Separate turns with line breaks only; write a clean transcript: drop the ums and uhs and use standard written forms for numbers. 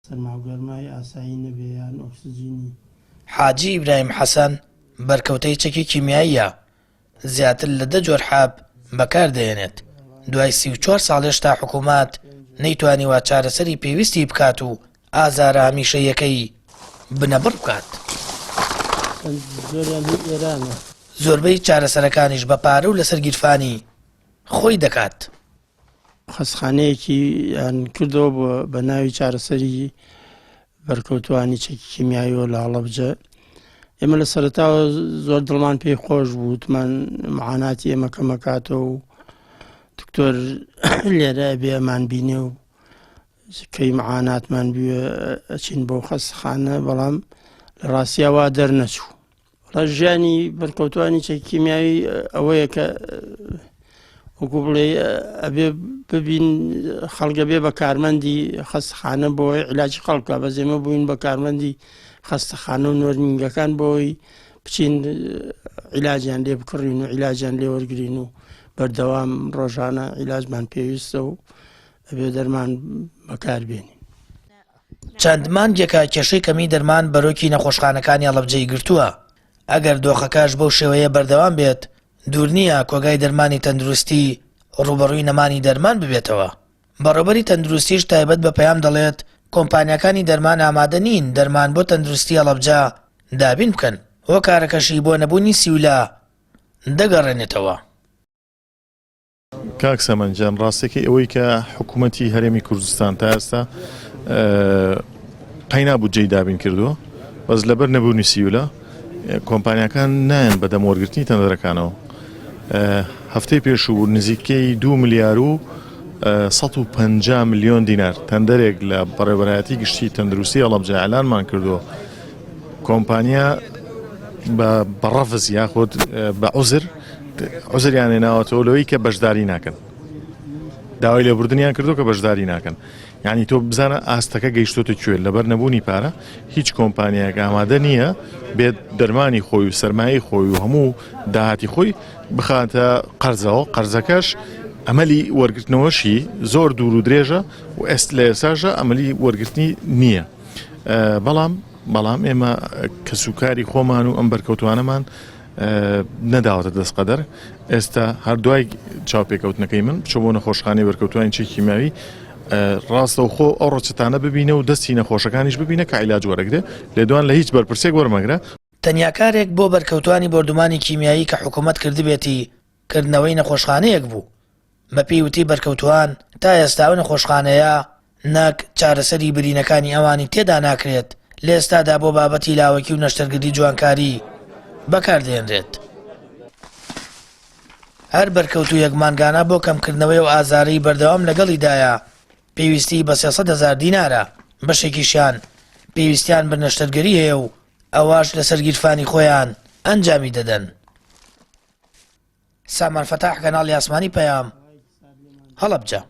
سەرما و گەرمای ئاسایی نەبێ یان ئۆکسجینی.
حاجی ئیبراهیم حەسەن بەرکەوتەی چەکی کیمیاییە، زیاتر لە دە جۆر حەب بەکاردەهێنێت، دوای 34 ساڵ هێشتا حکوومەت نەیتوانیوە چارەسەری پێویستی بکات و ئازارە هەمیشەییەکەی بنەبڕ بکات.
زۆریان هی ئێرانە.
زۆربەی چارەسەرەکانیش بە پارە و لەسەر گیرفانی خۆی دەکات.
خەستخانەیەکی یان کردەوە بۆ بە ناوی چارەسەری بەرکەوتوانی چەکی کیمیاییەوە لە هەڵەبجە ئێمە لە سەرەتاوە زۆر دڵمان پێی خۆش بوو وتمان معاناتی ئێمە کەمەکاتەوە و دکتۆر لێرە ئەبێ ئەمان بینێ و کەی معاناتمان بوێ ئەچین بۆ خەستخانە بەڵام لە ڕاستیا وا دەرنەچوو وەڵا ژیانی بەرکەوتوانی چەکی کیمیاوی ئەوەیە کە وەکو بڵێ ئەبێ ببین خەڵگە بێ بە کارمەندی خەستخانە بۆی علاجی خەڵکە بە زێمە بووین بە کارمەندی خەستەخانە و نۆرینگەکان بۆی بچین عیلاجیان لێ بکڕین و عیلاجیان لێ وەرگین و بەردەوام ڕۆژانە عیلاجمان پێویستە و ئەبێ دەرمان بەکاربێنین.
چەند مانگێکە کێشەی کەمیی دەرمان بەرۆکی نەخۆشخانەکانی هەڵەبجەی گرتووە، ئەگەر دۆخەکەش بەو شێوەیە بەردەوام بێت، دوور نییە کۆگای دەرمانی تەندروستی ڕووبەڕووی نەمانی دەرمان ببێتەوە. بەڕێوبەری تەندروستیش تایبەت بە پەیام دەڵێت، کۆمپانیاکانی دەرمان ئامادە نین دەرمان بۆ تەندروستی هەڵەبجە دابین بکەن، هۆکارەکەشی بۆ نەبوونی سیولە دەگەڕێنێتەوە.
کاک سەمەن گیان ڕاستەکەی ئەوەی کە حکوومەتی هەرێمی کوردستان تا ئێستا قەینا بودجەی دابین کردووە بەس لەبەر نەبوونی سیولە کۆمپانیاکان نایەن بەدەم وەرگرتنی تەندەرەکانەوە هەفتەی پێشوو نزیکەی دو ملیار و 150 میلیۆن دینار تەندەرێک لە بەڕێوەبەرایەتی گشتی تەندروستی هەڵەبجە ئەلانمان کردووە کۆمپانیا بە بەڕەفز یاخود بە عوزر عوزریان هێناوەتەوە لەوەی کە بەشداری ناکەن داوای لێبوردنیان کردو کە بەشداری ناکەن یعنی تۆ بزانە ئاستەکە گەیشتۆتە کوێ لەبەر نەبوونی پارە هیچ کۆمپانیایەک ئامادە نییە بێت دەرمانی خۆی و سەرمایەی خۆی و هەموو داهاتی خۆی بخاتە قەرزەوە قەرزەکەش ئەمەلی وەرگرتنەوەشی زۆر دوور و درێژە و ئێست لە ئێساشە ئەمەلی وەرگرتنی نییە بەڵام بەڵام ئێمە کەسوکاری خۆمان و ئەم بەرکەوتوانەمان نەداوەتە دەست قەدەر ئێستا هەر دوای چاوپێکەوتنەکەی من بچۆ بۆ نەخۆشخانەی بەرکەوتوانی چی کیمیاوی ڕاستەوخۆ ئەو ڕەچەتانە ببینە و دەستی نەخۆشەکانیش ببینە کە عیلاج وەرەگرێ لێدوان لە هیچ بەرپرسێک وەرمەگرە.
تەنیا کارێک بۆ بەرکەوتوانی بۆردومانی کیمیایی کە حکومەت کردبێتی کردنەوەی نەخۆشخانەیەک بوو، بەپێی وتەی بەرکەوتووان تا ئێستا ئەو نەخۆشخانەیە نەک چارەسەری برینەکانی ئەوانی تێدا ناکرێت، لە ئێستادا بۆ بابەتی لاوەکی و نەشتەرگەری جوانکاری بەکاردەهێنرێت. هەر بەرکەوتوویەک مانگانە بۆ کەمکردنەوەی ئەو ئازارەی بەردەوام لەگەڵیدایە پێویستیی بە 300 هەزار دینارە، بەشێکیشیان پێویستیان بە نەشتەرگەری هەیە و ئەوەش لەسەر گیرفانی خۆیان ئەنجامی دەدەن. سامان فەتاح کەناڵی ئاسمانی پەیام هەڵەبجە.